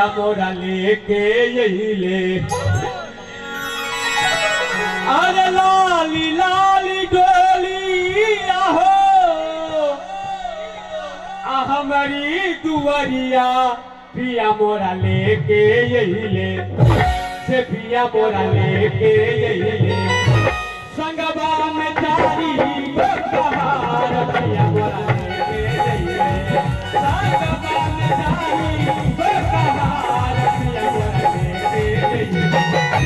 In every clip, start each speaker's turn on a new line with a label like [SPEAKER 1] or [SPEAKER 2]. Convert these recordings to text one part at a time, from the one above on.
[SPEAKER 1] पिया मोरा लेके अइले। अरे लाली लाली डोलिया हो आ हमारी दुआरिया पिया मोरा लेके अइले, से पिया मोरा लेके अइले। संगवा में चारी गो कहार पिया मोरा लेके अइले, संगवा में चारी गो कहार पिया मोरा लेके अइले।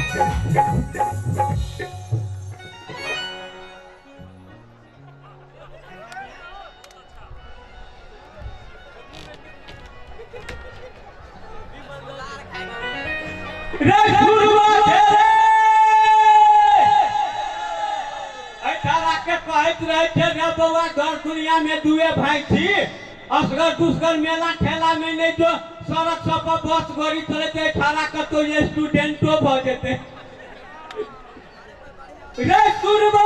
[SPEAKER 1] रे गुरुआ रे ऐठारा के कहैत रहे छै रे बौआ, घर दुनिया में दुए भाई छी, असगर दुसगर मेला ठेला में नहीं जो सड़क सब पर बस गाड़ी चलते ऐठारा कतौ स्टूडेंटो भऽ जेतै। रे सुरबा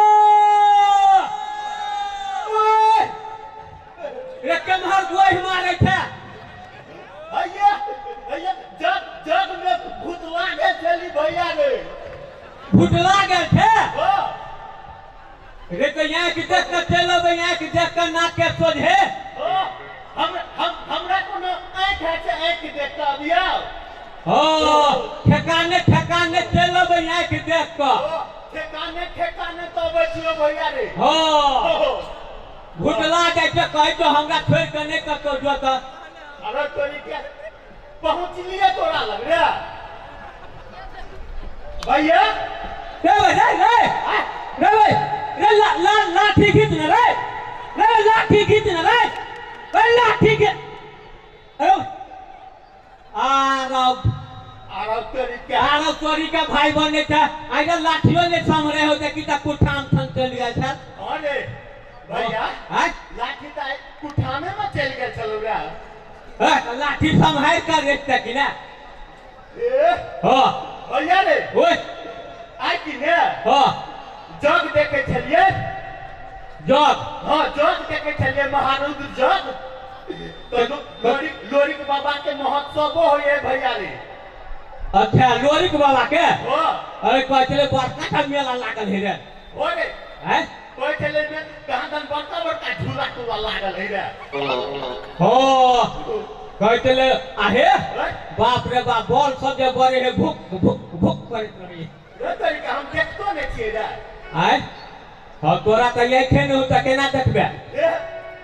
[SPEAKER 1] ओए रे केम्हर गोहि मारै छै?
[SPEAKER 2] भैया भैया जग जग में भूत लागे छली भैया रे।
[SPEAKER 1] भूत लागल छै?
[SPEAKER 2] हाँ।
[SPEAKER 1] रे तो यहाँ के देख के चलि अबै, यहाँ के देख के नाक के सोझे।
[SPEAKER 2] हाँ, हम हम हमरा कोनो आँखि है छै, आँखि देख के अबियौ।
[SPEAKER 1] हाँ, ठेकाने ठेकाने चलि अबै यहाँ के देख के।
[SPEAKER 2] हाँ, ठेकाने ठेकाने तो अबै छियौ भैया रे।
[SPEAKER 1] हाँ, भूत लागै छै कहै तो हमरा छोड़ि के नहि कतौ जो तऽ।
[SPEAKER 2] अरे तोरी के पहुँचलिए तोरा लग रे भैया।
[SPEAKER 1] रे भाई रे रे रे भाई रे ला ला लाठी खींच ना रे रे लाठी खींच ना रे रे लाठी खींच। अरे आरब
[SPEAKER 2] आरब तोरी के
[SPEAKER 1] आरब तोरी के भाई बने थे, आइ लाठियो ने सामने होते कि ता कुठाम थन चलि गेल छल।
[SPEAKER 2] अरे भैया
[SPEAKER 1] आय
[SPEAKER 2] लाठी त कुठामे में चलि गेल छलौ रे।
[SPEAKER 1] लाठी सम्हारि कर रखते कि ना?
[SPEAKER 2] ए
[SPEAKER 1] हाँ
[SPEAKER 2] भैया रे।
[SPEAKER 1] ओए
[SPEAKER 2] आइ कि ने
[SPEAKER 1] हाँ
[SPEAKER 2] जग देखे छलिए।
[SPEAKER 1] जग?
[SPEAKER 2] हाँ जग देखे छलिए, महारुद्र जग। तो लोरिक लोरिक बाबा के महोत्सवो होइए भैया रे।
[SPEAKER 1] अच्छा लोरिक बाबा के?
[SPEAKER 2] हाँ।
[SPEAKER 1] अरे कहै छलै बड़का टा मेला लागल है रे।
[SPEAKER 2] हो रे।
[SPEAKER 1] हैं?
[SPEAKER 2] कहै छलै मे कहाँ दन बड़का बड़का झूला टूला लागल है रे।
[SPEAKER 1] हो कहै छलै आहे बाप रे बाप बॉल सब जे बड़े है भुक भुक भुक करैत रहे।
[SPEAKER 2] रे तरीका हम देखतो नै छियै रे।
[SPEAKER 1] आय हाँ तोरा तऽ आँखे नहि हो तऽ केना देखबे?
[SPEAKER 2] ए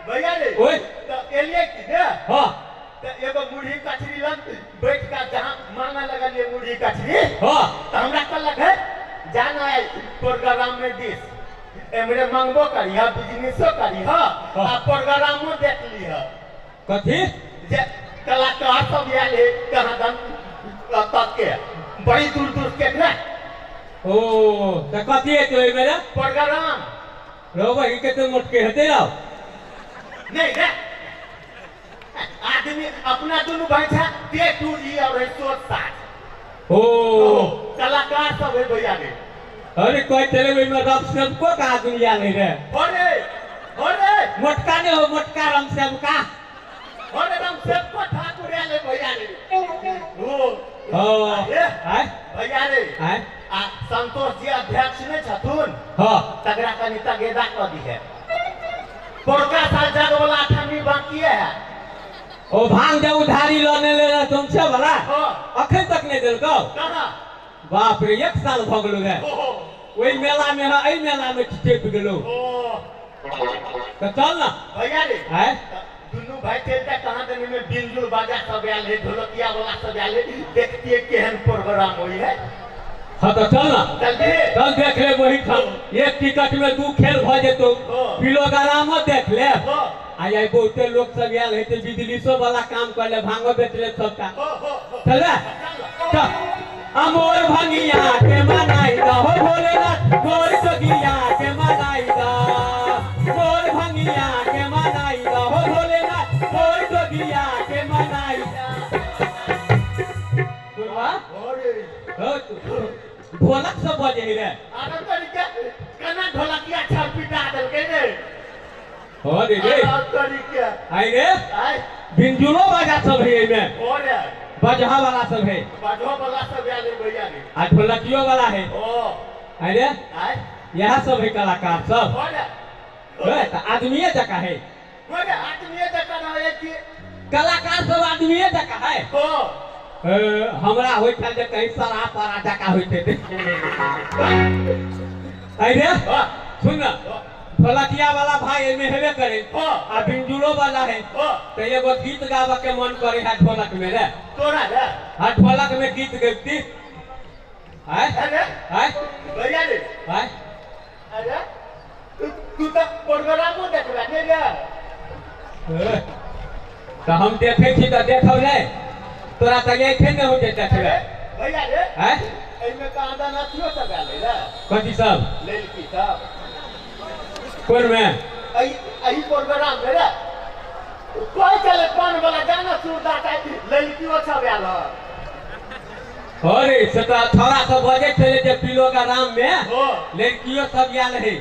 [SPEAKER 2] भैया रे।
[SPEAKER 1] ओए
[SPEAKER 2] तऽ एलियै कि ने?
[SPEAKER 1] हाँ।
[SPEAKER 2] तऽ एगो मुरही कचरी लग बैठ के जहाँ मांगे लगलियै मुरही कचरी।
[SPEAKER 1] हाँ।
[SPEAKER 2] तऽ हमरा कहलक है जाना है प्रोग्राम में दिस एमरे मांगबो करिह बिजनेसो करिह आ प्रोग्रामो देख लिह।
[SPEAKER 1] कथी?
[SPEAKER 2] जे कलाकार सब आयल है कहाँ दन तक के बड़ी दूर दूर के ने।
[SPEAKER 1] ओ तऽ कथी हेतै ओहिमे रे?
[SPEAKER 2] प्रोग्राम।
[SPEAKER 1] रौ बहिन कते मोटके हेतै रौ?
[SPEAKER 2] नहीं रे आदमी अपना दुनू भाई छै ते टू ई और सोच साथ।
[SPEAKER 1] ओ
[SPEAKER 2] कलाकार सब है भैया रे।
[SPEAKER 1] अरे कोई चले ओहिमे रब सबको का आदमी आयल है रे।
[SPEAKER 2] अरे अरे
[SPEAKER 1] मोटका नहीं हो मोटका रंग सबका।
[SPEAKER 2] अरे रंग सबको ठाकुर आयल है भैया रे। ओ
[SPEAKER 1] हाँ
[SPEAKER 2] भैया रे।
[SPEAKER 1] आय
[SPEAKER 2] आ संतोष जी अध्यक्ष नहीं छथुन?
[SPEAKER 1] हाँ।
[SPEAKER 2] तगड़ा कनी तगेदा कऽ दी है। पोरका साल जग वाला अठन्नी बाकी है।
[SPEAKER 1] ओ भांग जे उधारी लऽ ने ले तुमसे वाला?
[SPEAKER 2] हाँ।
[SPEAKER 1] अखन तक नहीं देलकौ?
[SPEAKER 2] कहाँ?
[SPEAKER 1] बाप रे एक साल भऽ गेलौ रे। ओहि मेला में है एहि मेला में चिपि गेलौ। तऽ चल ना
[SPEAKER 2] भैया रे।
[SPEAKER 1] आय
[SPEAKER 2] दुनू भाई चलते कहाँ दनी में बिंजुल बाजा सब आयल है, ढोलकिया वाला सब आयल है, देखतिए केहन प्रोग्राम होई है।
[SPEAKER 1] हाँ तो चल ना
[SPEAKER 2] चल
[SPEAKER 1] देख ले वही ठाम एक टिकट में दू खेल भऽ जेतौ। पिलोग्रामो देख ले आ आई बहुते लोग सब आयल हेतै, बिजलीसो वाला काम कर ले, भांगो बेच ले सबटा। चल चल अमोर भंगिया के मनाई दा हो भोलेनाथ गोर जोगिया के मनाई दा, मोर भंगिया के मनाई दा हो भोलेनाथ गोर जोगिया के मनाई दा। ढोलक सब बजे रे।
[SPEAKER 2] अरे तरीका केना ढोलकिया छर पिटा देलकै रे।
[SPEAKER 1] हो रे रे।
[SPEAKER 2] तरीका
[SPEAKER 1] आई रे
[SPEAKER 2] आई
[SPEAKER 1] बिंजुलो बाजा सब है एमे।
[SPEAKER 2] हो रे।
[SPEAKER 1] बजहा वाला सब है।
[SPEAKER 2] बजहो वाला सब आयल है भैया रे।
[SPEAKER 1] आ ढोलकियो वाला है।
[SPEAKER 2] ओ
[SPEAKER 1] अरे
[SPEAKER 2] आय
[SPEAKER 1] यह सब है कलाकार सब।
[SPEAKER 2] हो रे।
[SPEAKER 1] तो आदमीये जका है।
[SPEAKER 2] हो रे, आदमीये जका रहे कि
[SPEAKER 1] कलाकार सब आदमीये जका है।
[SPEAKER 2] हो
[SPEAKER 1] हमरा होइत छल जे कहीं सरा परा जका होइत हेतै। अरे सुन ना, ढोलकिया वाला भाई एमे हेबे करे आ बिंजुलो वाला है, तो एगो गीत गावे के मन करे है ढोलक में रे।
[SPEAKER 2] तोरा रे?
[SPEAKER 1] हां, ढोलक में गीत गबती। आय
[SPEAKER 2] अरे
[SPEAKER 1] आय
[SPEAKER 2] भैया रे।
[SPEAKER 1] आय
[SPEAKER 2] अरे तू तो प्रोग्रामो देखबे ने रे?
[SPEAKER 1] तो हम देखे छी तो देखब रे, तोरा त आँखे ने होते देखबे।
[SPEAKER 2] भैया रे
[SPEAKER 1] आय
[SPEAKER 2] एमे का आदा नाथियो सब आयल रे।
[SPEAKER 1] कथी सब?
[SPEAKER 2] लड़की सब।
[SPEAKER 1] कोन में?
[SPEAKER 2] अही प्रोग्राम में रे। कोई चले पान वाला गाना सुरदा का लड़कियों सब आयल ह।
[SPEAKER 1] अरे से तो थोड़ा सब बजे छले जे पिलो का राम में लड़कियों सब आयल है।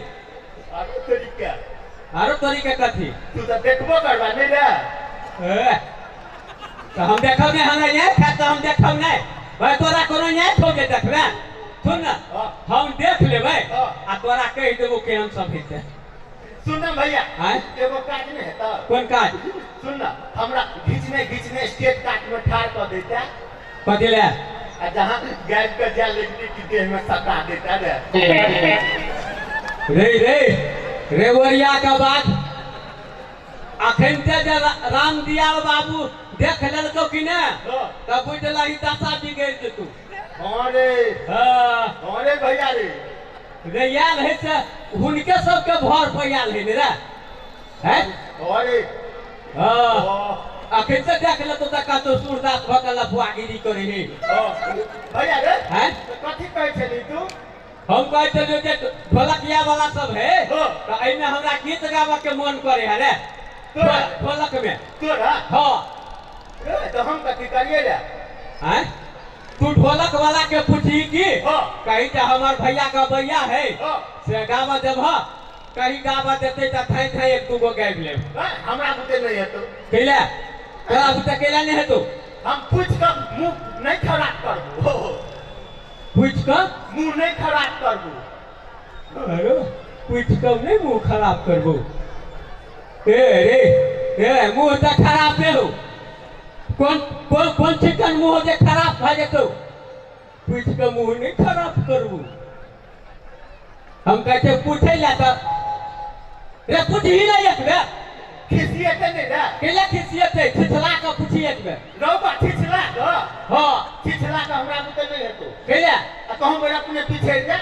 [SPEAKER 2] आरो तरीका?
[SPEAKER 1] आरो तरीका कथी?
[SPEAKER 2] तू तो देखबो करबा नै रे।
[SPEAKER 1] तो हम देखब नहीं, हमरा यहाँ खात हम देखब नहीं भाई, तोरा कोनो यहाँ ठोके देखबे। सुन ना, हम देख लेबै आ तोरा कहि देबो केहन सब हेतै।
[SPEAKER 2] सुन ना भैया, एगो काज नहीं हेतौ।
[SPEAKER 1] कोन काज?
[SPEAKER 2] सुन ना, हमरा घिचने घिचने स्टेज काट में ठाड़ कऽ देता।
[SPEAKER 1] कथी ले?
[SPEAKER 2] आ जहाँ गायब के जाल लेके की देह में सटा देता रे।
[SPEAKER 1] रे रे रेवरिया का बात अखन ते जे राम दियाल बाबू देख लेलकौ कि ने तब बुझ लही दशा बिगड़ि जेतौ।
[SPEAKER 2] हाँ रे।
[SPEAKER 1] हाँ
[SPEAKER 2] हाँ रे भैया रे।
[SPEAKER 1] रे आयल है से हुनके सबके भर पर आयल है ने रे। हैं?
[SPEAKER 2] हाँ रे।
[SPEAKER 1] हाँ अखन ते देख लेतौ तऽ कतौ सूरदास भऽ के लफुआगिरी करै है।
[SPEAKER 2] भैया रे।
[SPEAKER 1] हैं?
[SPEAKER 2] कथी कहै छली तू?
[SPEAKER 1] हम कहै छलियौ जे ढोलकिया वाला सब है तऽ एहिमे हमरा गीत गाबऽ के मन करे है रे। ढोलक में
[SPEAKER 2] तोरा?
[SPEAKER 1] हाँ।
[SPEAKER 2] तो हम कथी करिए रे?
[SPEAKER 1] हैं? तू ढोलक वाला के पूछी कि कहीं तो हमार भैया का भैया है से गावा देब, कहीं गावा देते तो थाई थाई एक दूगो गाबि लेब।
[SPEAKER 2] हमरा बुते नहीं हेतौ।
[SPEAKER 1] कैला? तोरा बुते कैला नहीं हेतौ?
[SPEAKER 2] हम पूछ कऽ मुँह नहीं खराब करबो।
[SPEAKER 1] पूछ कऽ
[SPEAKER 2] मुँह नहीं खराब करबो।
[SPEAKER 1] अरे पूछ कऽ नहीं मुँह खराब करबो। ए रे ए मुँह तो खराब नहीं हो। कौन कौन कौन चिकन मुँह जे खराब भऽ जेतौ? पूछ कऽ मुँह नहीं खराब करबू। हम कहै छै पूछै ला तऽ रे पूछही नहि एक बेर।
[SPEAKER 2] खिसियेतै नहि रे?
[SPEAKER 1] कैला खिसियेतै? छिछला कऽ पूछी एक बेर।
[SPEAKER 2] रौबा छिछला कऽ?
[SPEAKER 1] हाँ
[SPEAKER 2] छिछला कऽ हमरा बुते नहि हेतौ।
[SPEAKER 1] कैला?
[SPEAKER 2] आ कहूँ बेर अपने पिछड़ि जा।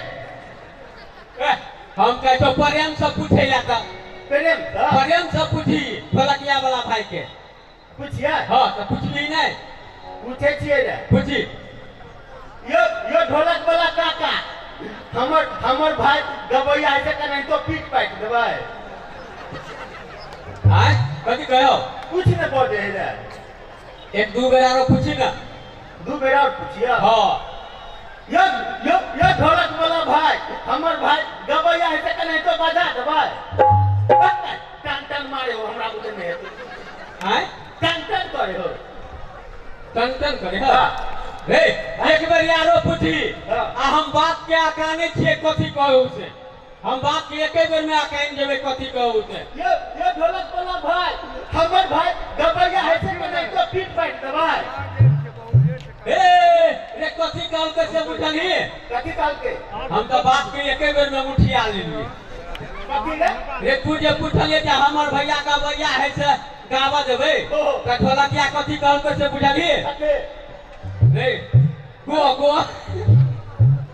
[SPEAKER 1] हम कहै छौ प्रेम से पूछै ला तऽ।
[SPEAKER 2] प्रेम से?
[SPEAKER 1] प्रेम से पूछी ढोलकिया वाला भाई के।
[SPEAKER 2] पूछिए?
[SPEAKER 1] हाँ तो पूछली नहीं?
[SPEAKER 2] पूछे छियै रे।
[SPEAKER 1] पूछी।
[SPEAKER 2] यो यो ढोलक वाला काका हमर हमर भाई गबैया है से कहीं तो पीट पाट देबै।
[SPEAKER 1] आय कथी कहो?
[SPEAKER 2] कुछ नहीं बजे है रे।
[SPEAKER 1] एक दू बेर आरो पूछी ना।
[SPEAKER 2] दू बेर और पूछिए?
[SPEAKER 1] हाँ।
[SPEAKER 2] यो यो यो ढोलक वाला भाई हमर भाई गबैया है से कहीं तो बजा देबै। टन टन मारे हो हमरा बुते नहीं हेतौ।
[SPEAKER 1] आय
[SPEAKER 2] टन टन करे हो।
[SPEAKER 1] टन टन करे हो। रे एक बेर यारो पूछी आ हम बात के आकाने छियै कथी कहू से। हम बात के एके बेर में आकान जेबै कथी कहू से।
[SPEAKER 2] यो यो ढोलक वाला भाई हमर भाई गबैया है से कहीं तो पीट पाट देबै।
[SPEAKER 1] ए रे कथी कहलकै से बुझलही?
[SPEAKER 2] कथी कहलकै?
[SPEAKER 1] हम तो बात के एके बेर में मुठिया लेलियै।
[SPEAKER 2] कथी रे?
[SPEAKER 1] रे तू जे पूछलियै जे हमर भैया गबैया है से गावा देबै तऽ ढोलकिया कथी कहलकै से बुझलही? रे गो गो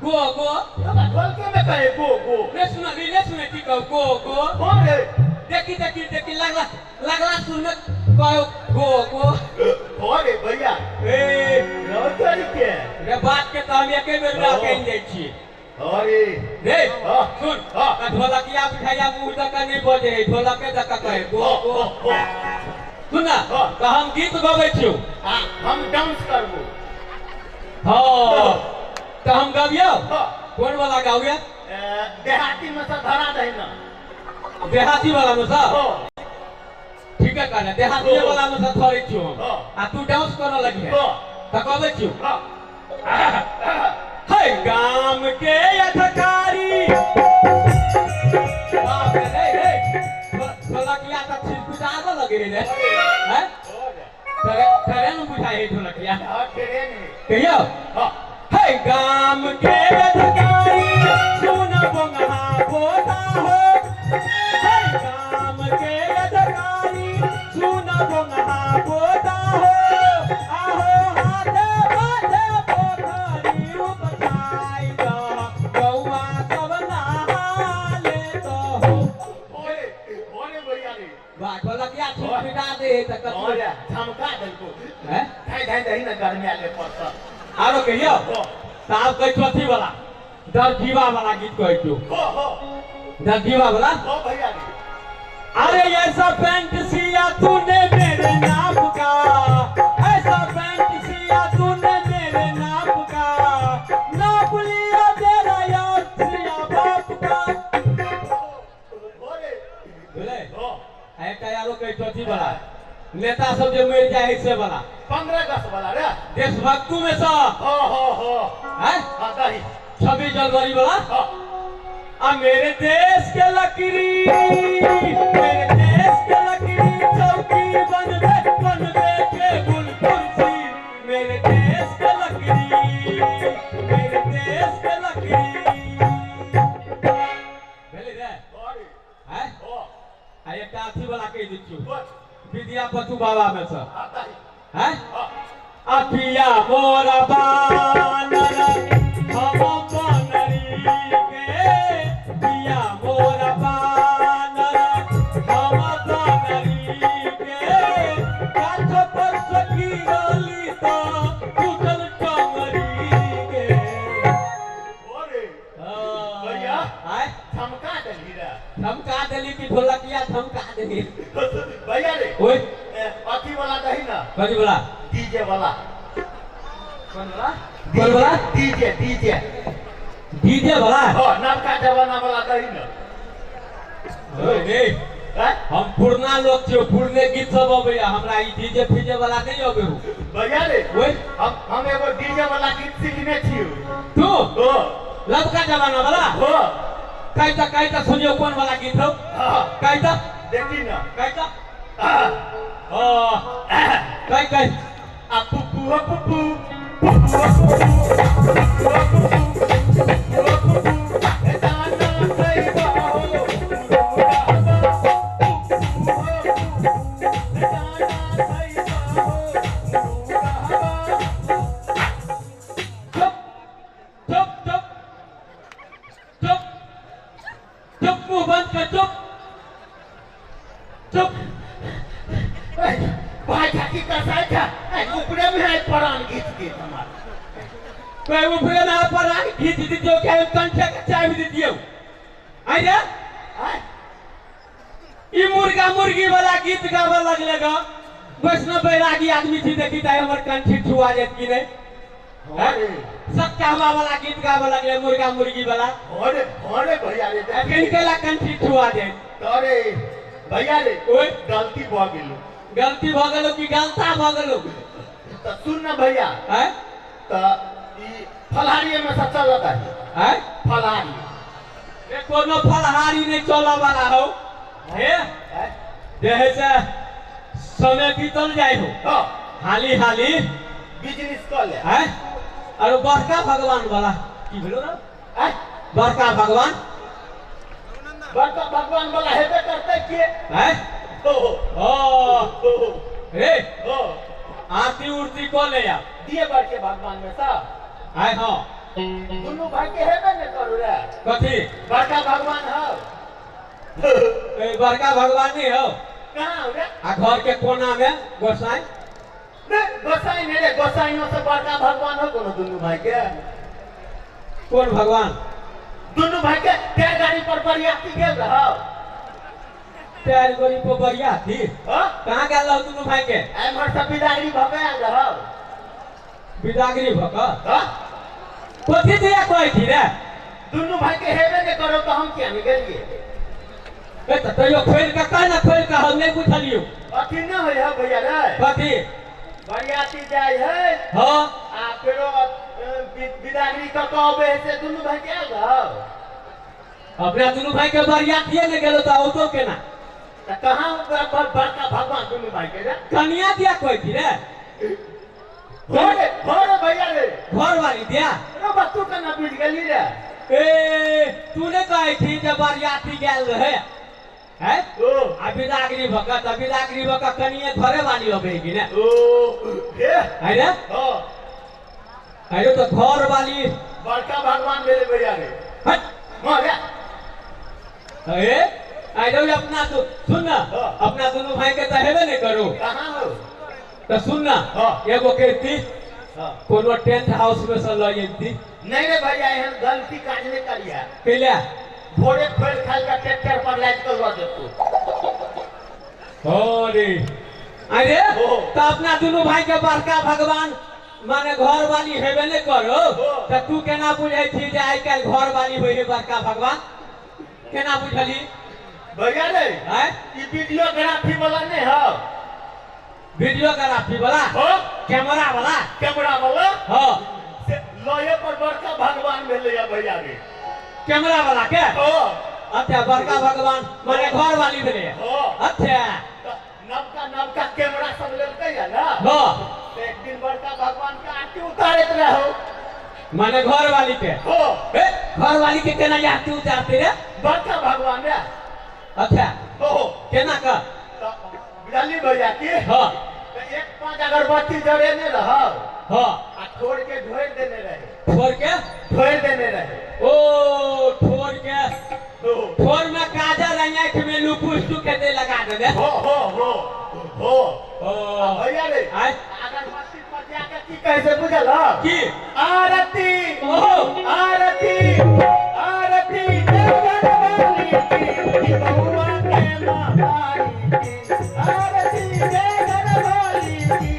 [SPEAKER 1] गो गो।
[SPEAKER 2] ढोलके में कहे गो गो।
[SPEAKER 1] नहीं सुनली नहीं सुने की कहो गो गो।
[SPEAKER 2] हाँ रे।
[SPEAKER 1] देखी देखी देखी लगला लगला सुनने कहो गो गो।
[SPEAKER 2] हाँ रे भैया।
[SPEAKER 1] ए
[SPEAKER 2] रौ तरीके।
[SPEAKER 1] रे बात के तो हम एके बेर में आकनि जाइ छियै।
[SPEAKER 2] अरे
[SPEAKER 1] रे सुन तऽ ढोलकिया बिठाइया मुँह दऽ कऽ नहि बजै है, ढोलके दऽ कऽ कहे गो गो। सुन ना, तऽ हम गीत गबै छियौ।
[SPEAKER 2] हम डांस करबो।
[SPEAKER 1] हाँ तऽ हम गबियौ। कौन वाला गाबियौ?
[SPEAKER 2] देहाती में से धरा दही ना।
[SPEAKER 1] देहाती वाला में से? ठीक है कहले, देहाती वाला में से धरै छियौ हम। आ तू डांस करऽ लगिहे। तऽ कहबै छियौ।
[SPEAKER 2] हाँ।
[SPEAKER 1] है गाम के अधिकारी, बाप रे, रे रे, ढोलकिया तऽ छिटपुटाबऽ लगे रे हैं, ट्रेन बुझाइ है ढोलकिया।
[SPEAKER 2] हाँ, ट्रेन है।
[SPEAKER 1] कहियौ।
[SPEAKER 2] हाँ।
[SPEAKER 1] है गाम के अधिकारी सुन बोंगहा बोता हो, है गाम के अधिकारी सुन बोंगहा बोता हो, आहो हाथे बाधे पोखरी उपजाई दह, गौआ सब नहा लेत हो।
[SPEAKER 2] ओरे ओरे भैया रे।
[SPEAKER 1] वाह, ढोलकिया छिटपुटा दे है तऽ कतबो
[SPEAKER 2] ओरे धमका देलको।
[SPEAKER 1] हैं?
[SPEAKER 2] धाइ धाइ दही ना गर्मिया ले पड़ता।
[SPEAKER 1] आरो कहियौ।
[SPEAKER 2] हो।
[SPEAKER 1] तऽ आब कहै छियौ अथी वाला, दरजीवा वाला गीत कहै छियौ।
[SPEAKER 2] हो हो।
[SPEAKER 1] दरजीवा वाला।
[SPEAKER 2] हो भैया रे।
[SPEAKER 1] अरे ऐसा पैंट सिया तूने मेरे नाप का, ऐसा पैंट सिया तूने मेरे नाप का, नाप लिया तेरा यार सिया बाप का।
[SPEAKER 2] ओरे।
[SPEAKER 1] बुझलै?
[SPEAKER 2] हो।
[SPEAKER 1] आ एकटा आरो कहै छियौ अथी वाला, नेता सब जे मरि जाइ है से वाला,
[SPEAKER 2] 15 अगस्त वाला रे।
[SPEAKER 1] देशभक्तू में सँ।
[SPEAKER 2] हो हो हो।
[SPEAKER 1] हैं?
[SPEAKER 2] हाँ, दही।
[SPEAKER 1] 26 जनवरी वाला।
[SPEAKER 2] हाँ।
[SPEAKER 1] आ मेरे देश के लकड़ी, मेरे देश के लकड़ी चौकी बनबे बनबे टेबुल कुर्सी, मेरे देश के लकड़ी, मेरे देश के लकड़ी। भेलै रे?
[SPEAKER 2] ओरे।
[SPEAKER 1] हैं?
[SPEAKER 2] हो।
[SPEAKER 1] आ एकटा अथी वाला कहि दै छियौ,
[SPEAKER 2] हो।
[SPEAKER 1] विद्यापति बाबा मे सँ।
[SPEAKER 2] हाँ, दही।
[SPEAKER 1] हैं?
[SPEAKER 2] हाँ।
[SPEAKER 1] आ पिया मोरा बानर हम बनरी के, पिया मोरा बानर हम बनरी के, गाछ पर सखी रहली तऽ टूटल टंगरी के।
[SPEAKER 2] ओरे।
[SPEAKER 1] हाँ।
[SPEAKER 2] भैया।
[SPEAKER 1] आय?
[SPEAKER 2] धमका देलही रे।
[SPEAKER 1] धमका देली कि ढोलकिया धमका देली?
[SPEAKER 2] भैया रे।
[SPEAKER 1] ओए।
[SPEAKER 2] अथी वाला दही ना।
[SPEAKER 1] कथी वाला?
[SPEAKER 2] डीजे वाला।
[SPEAKER 1] कौन वाला? कौन वाला?
[SPEAKER 2] DJ DJ.
[SPEAKER 1] डीजे वाला?
[SPEAKER 2] हो, नवका जमाना वाला दही ना।
[SPEAKER 1] ओए रे,
[SPEAKER 2] हैं?
[SPEAKER 1] हम पुरना लोग छियौ, पुरने गीत सब अबैया हमरा, ई डीजे फीजे वाला नहि अबै हो।
[SPEAKER 2] भैया रे।
[SPEAKER 1] ओए।
[SPEAKER 2] हम एगो डीजे वाला गीत सीखने छियौ।
[SPEAKER 1] तू?
[SPEAKER 2] हो।
[SPEAKER 1] लबका जमाना वाला?
[SPEAKER 2] हो।
[SPEAKER 1] कहि तऽ, कहि तऽ सुनियौ कोन वाला गीत हौ।
[SPEAKER 2] हाँ।
[SPEAKER 1] कहि तऽ।
[SPEAKER 2] देखी ना।
[SPEAKER 1] कहि तऽ।
[SPEAKER 2] हाँ।
[SPEAKER 1] हाँ, कहि कहि।
[SPEAKER 2] आ पुप्पू हो पुप्पू, पुप्पू हो पुप्पू, पुप्पू हो पुप्पू, पुप्पू हो पुप्पू, ए दाना खइबा हो, मुर्गा बा, पुप्पू हो पुप्पू, ए दाना खइबा हो, मुर्गा बा।
[SPEAKER 1] चुप चुप चुप चुप चुप, मुंह बंद कर, चुप चुप।
[SPEAKER 2] भाई झाकी कसाई था, ऊपरे में है प्राण घीच के हमार।
[SPEAKER 1] कोई ऊपरे ना पर आके खींच दितियौ, के कंठे के चाबी दितियौ। आइ रे,
[SPEAKER 2] आय?
[SPEAKER 1] ई मुर्गा मुर्गी वाला गीत गाबऽ लगले ग। वैष्णव बैरागी आदमी छी, देखी ताई हमर कंठी छुआ जायत कि नहि।
[SPEAKER 2] अरे।
[SPEAKER 1] सत्यावा वाला गीत गाबऽ लगले, मुर्गा मुर्गी वाला।
[SPEAKER 2] अरे अरे भैया रे।
[SPEAKER 1] अखन केला कंठी छुआ जायत?
[SPEAKER 2] अरे भैया रे।
[SPEAKER 1] ओए।
[SPEAKER 2] गलती भऽ गेलो।
[SPEAKER 1] गलती भऽ गेलो कि गलता भऽ गेलो?
[SPEAKER 2] तऽ सुन ना भैया।
[SPEAKER 1] आँय?
[SPEAKER 2] तऽ ई फलहारिये में से चलत है।
[SPEAKER 1] आँय?
[SPEAKER 2] फलहारी।
[SPEAKER 1] ए, कोनो फलहारी नहि चलऽ वाला हौ। हे।
[SPEAKER 2] आँय?
[SPEAKER 1] जे है से समय बीतल जाइ हो।
[SPEAKER 2] हाँ।
[SPEAKER 1] हाली हाली
[SPEAKER 2] बिजनेस कऽ ले।
[SPEAKER 1] आँय? आरो बड़का भगवान वाला की भेलो रे?
[SPEAKER 2] आँय?
[SPEAKER 1] बड़का भगवान।
[SPEAKER 2] बड़का भगवान वाला हेबे करतै के?
[SPEAKER 1] आँय?
[SPEAKER 2] हो।
[SPEAKER 1] ओ।
[SPEAKER 2] हो।
[SPEAKER 1] रे।
[SPEAKER 2] हो।
[SPEAKER 1] आरती उरती कऽ ले आ।
[SPEAKER 2] दिए बड़के भगवान में सब।
[SPEAKER 1] आँय, हाँ।
[SPEAKER 2] दुनू भाई के हेबे ने करू रे।
[SPEAKER 1] कथी?
[SPEAKER 2] बड़का भगवान हौ।
[SPEAKER 1] ए, बड़का भगवान नहीं हो।
[SPEAKER 2] कहाँ हो रे?
[SPEAKER 1] आ घर के कोना में गोसाई।
[SPEAKER 2] रे गोसाई नहीं रे, गोसाइयों से बड़का भगवान हो कोनो दुनू भाई के?
[SPEAKER 1] कौन भगवान?
[SPEAKER 2] दुनू भाई के टायर गाड़ी पर बरियाती गेल रहौ।
[SPEAKER 1] टायर गाड़ी पर बरियाती?
[SPEAKER 2] हाँ?
[SPEAKER 1] कहाँ गेल रहौ दुनू भाई के?
[SPEAKER 2] एम्हर से बिदागरी भऽ के आयल रहौ।
[SPEAKER 1] बिदागरी भऽ कऽ?
[SPEAKER 2] हाँ?
[SPEAKER 1] कथी दिया कहै छी रे?
[SPEAKER 2] दुनू भाई के हेबे नहि करू तऽ हम किया नहि गेलियै?
[SPEAKER 1] ए, तऽ तैयो खोलि कऽ कह ने, खोलि कऽ हम नहि बुझलियौ।
[SPEAKER 2] अथी नहि होइ है भैया रे।
[SPEAKER 1] कथी?
[SPEAKER 2] बरियाती जाय है।
[SPEAKER 1] हां
[SPEAKER 2] आ फेरो बिदागरी क क अबे है से दुनू भाई के आयल हौ।
[SPEAKER 1] अपना दुनू भाई के बरियातिए ने गेलो त औतो केना?
[SPEAKER 2] त कहां बड़का भगवान दुनू भाई के रे?
[SPEAKER 1] कनिया दिया कोई थी रे?
[SPEAKER 2] हो रे भैया रे,
[SPEAKER 1] घर वाली दिया।
[SPEAKER 2] रे बा तू केना बुझ गेली रे?
[SPEAKER 1] ए तू ने कहै थी जे बरियाती गेल रहे हैं?
[SPEAKER 2] ओ
[SPEAKER 1] आ बिदागरी भक त बिदागरी भक कनिए घरे वाली अबे कि ने?
[SPEAKER 2] ओ हे
[SPEAKER 1] है रे?
[SPEAKER 2] हां
[SPEAKER 1] अरे तो घर वाली
[SPEAKER 2] बड़का भगवान भेले भैया रे।
[SPEAKER 1] हट
[SPEAKER 2] हां रे।
[SPEAKER 1] अरे अरे अपना तो सुन ना, अपना दोनों भाई के त हेबे नहीं करू।
[SPEAKER 2] कहां हो?
[SPEAKER 1] त सुन ना, एगो कहती कोनो टेंट हाउस में से ल जैती।
[SPEAKER 2] नहीं रे भैया, एहन गलती काज नहीं करिया।
[SPEAKER 1] कैला?
[SPEAKER 2] भोरे खोल खाल का ट्रैक्टर पर लाद के ल जेतू।
[SPEAKER 1] अरे अरे त अपना दोनों भाई के बड़का भगवान माने घर वाली हेबे नहीं करो त तू केना बुझै छी जे आइ काल्हि घर वाली होय है बड़का भगवान? केना बुझली
[SPEAKER 2] भैया रे?
[SPEAKER 1] हैं?
[SPEAKER 2] ई वीडियोग्राफी वाला नहीं हो?
[SPEAKER 1] वीडियोग्राफी वाला
[SPEAKER 2] हो,
[SPEAKER 1] कैमरा वाला।
[SPEAKER 2] कैमरा वाला
[SPEAKER 1] हो
[SPEAKER 2] से लये पर बड़का भगवान भेलै या भैया रे।
[SPEAKER 1] कैमरा वाला के?
[SPEAKER 2] हो।
[SPEAKER 1] अच्छा बड़का भगवान माने घर वाली भेलै।
[SPEAKER 2] हो।
[SPEAKER 1] अच्छा
[SPEAKER 2] नवका नवका कैमरा सब लेलकै या ना?
[SPEAKER 1] हो।
[SPEAKER 2] तो एक दिन बड़का भगवान के आरती उतारैत रहो
[SPEAKER 1] माने घर वाली के।
[SPEAKER 2] हो।
[SPEAKER 1] ए घर वाली के केना आरती उतारते रे?
[SPEAKER 2] बड़का भगवान रे।
[SPEAKER 1] अच्छा
[SPEAKER 2] हो
[SPEAKER 1] केना का?
[SPEAKER 2] बुझली भैया की?
[SPEAKER 1] हां।
[SPEAKER 2] तो एक पांच अगरबत्ती जरेने रहो।
[SPEAKER 1] हां।
[SPEAKER 2] आ छोड़ के ढोर देने रहे।
[SPEAKER 1] छोड़ के
[SPEAKER 2] ढोर देने रहे।
[SPEAKER 1] ओ छोड़ के ठोर में काजल आंख में लुपुस्टू के दे लगा देने।
[SPEAKER 2] हो हो हो हो।
[SPEAKER 1] ओ
[SPEAKER 2] भैया रे अगरबत्ती पर जाके की कहे से बुझल
[SPEAKER 1] की?
[SPEAKER 2] आरती
[SPEAKER 1] ओ
[SPEAKER 2] आरती आरती देवघर वाली की बउआ के महतारी की आरती देवघर वाली की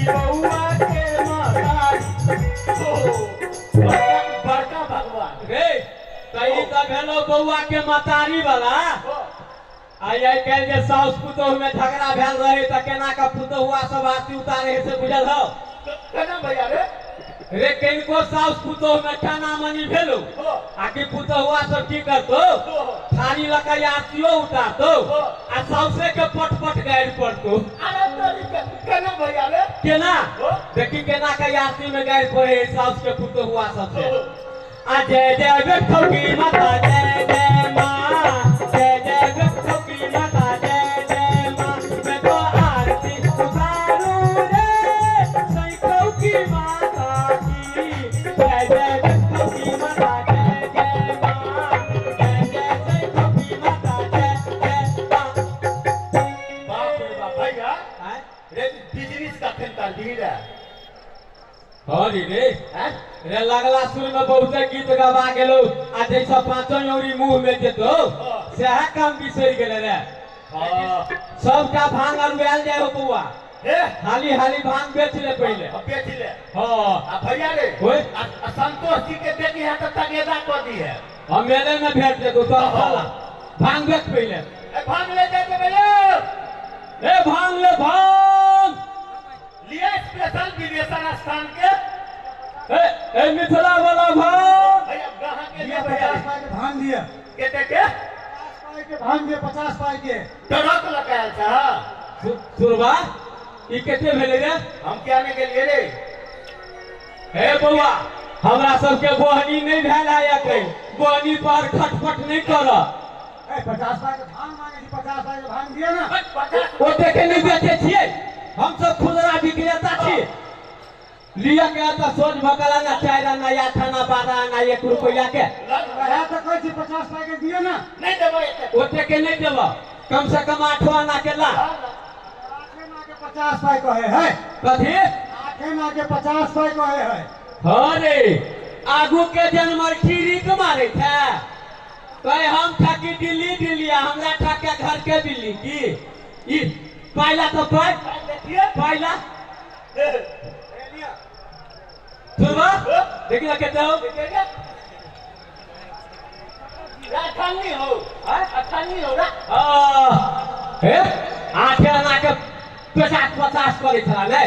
[SPEAKER 2] बउआ के महतारी। ओ बड़का भगवान
[SPEAKER 1] रे तई त भेलो बउआ के महतारी वाला। आई आई काल्हि जे साउस पुतोह में झगड़ा भेल रहे त केना का पुतोहुआ सब आरती उतारे है से बुझल हो?
[SPEAKER 2] केना भैया रे?
[SPEAKER 1] रे किनको साउस पुतोह में खाना मनी भेलो आकि पुतोहुआ सब की करतो थाली लऽ के आरतियो उतारतो आ साउसे के पट पट गारि पड़तो।
[SPEAKER 2] अरे तोरी के केना भैया रे?
[SPEAKER 1] केना? देखी केना के आरती में गारि पड़े साउस के पुतोहुआ सब से। आ जय जय विठ्ठल की माता जय जय माँ जय जय विठ्ठल की माता जय जय माँ मैं तो आरती उतारूं रे सैखौ की माता की जय जय विठ्ठल की माता जय जय माँ जय जय सैखौ की माता जय जय माँ।
[SPEAKER 2] बाप रे बाप भैया रे बिजनेस कखन कर दी रे?
[SPEAKER 1] हरी रे रे लगला सुर में बहुते गीत गवा गेलो आ जैसा पांचों औरी मुंह में जेतो सएह काम बिसरि गेले रे। सबटा भांग अरुआयल जाय हो बउआ। हाली हाली भांग बेच ले पहिले।
[SPEAKER 2] बेच ले।
[SPEAKER 1] हां।
[SPEAKER 2] आ भैया रे आ संतोष जी के देखी है त तगेदा क दी है।
[SPEAKER 1] हम मेले में भेट जेतो तो साला भांग बेच पहिले।
[SPEAKER 2] ए भांग ले जाके भैया।
[SPEAKER 1] ए भांग ले भांग
[SPEAKER 2] लिए स्पेशल विदेशन स्थान के।
[SPEAKER 1] ए ए मिथिला वाला भांग
[SPEAKER 2] भैया गाहा के
[SPEAKER 3] लिए 50 पाई के भांग दिया।
[SPEAKER 2] केते के?
[SPEAKER 3] 50 पाई के भांग दिया, 50 पाई के
[SPEAKER 2] ट्रक लगायल छ।
[SPEAKER 1] सुरबा ई केते भेलै रे?
[SPEAKER 2] हम क्या ने गेलिए रे?
[SPEAKER 1] हे बउआ हमरा सबके बोहनी नहीं भेल है अखन, बोहनी पर खटपट नहीं कर।
[SPEAKER 3] ए 50 पाई के भांग मांगे छी, 50 पाई के भांग दिया ना।
[SPEAKER 2] 50
[SPEAKER 1] ओते के नहीं बेचे छियै हम सब, खुदरा विक्रेता छी। लिया के त सोच भकला ना 4 आना 8 आना 12 आना 1 रुपया के
[SPEAKER 3] वएह त कहै छी 50 पाई के दिया ना।
[SPEAKER 2] नहीं देबै एते।
[SPEAKER 1] ओते के नहीं देब, कम से कम 8 आना के ला।
[SPEAKER 3] 8 आना के 50 पाई कहे है।
[SPEAKER 1] कथी?
[SPEAKER 3] 8 आना के 50 पाई कहे है।
[SPEAKER 1] हाँ रे आगू के जनमर खीरी के मारे थे कहे हम ठकी दिल्ली दिल्ली हमरा ठके घर के बिल्ली की ई पाइला तो पाइ
[SPEAKER 2] देखिए
[SPEAKER 1] पाइला सुनबा देखिए केते हो
[SPEAKER 2] अठन्नी हो अठन्नी हो
[SPEAKER 1] हे 8 आना के 50 50 करै छला नै।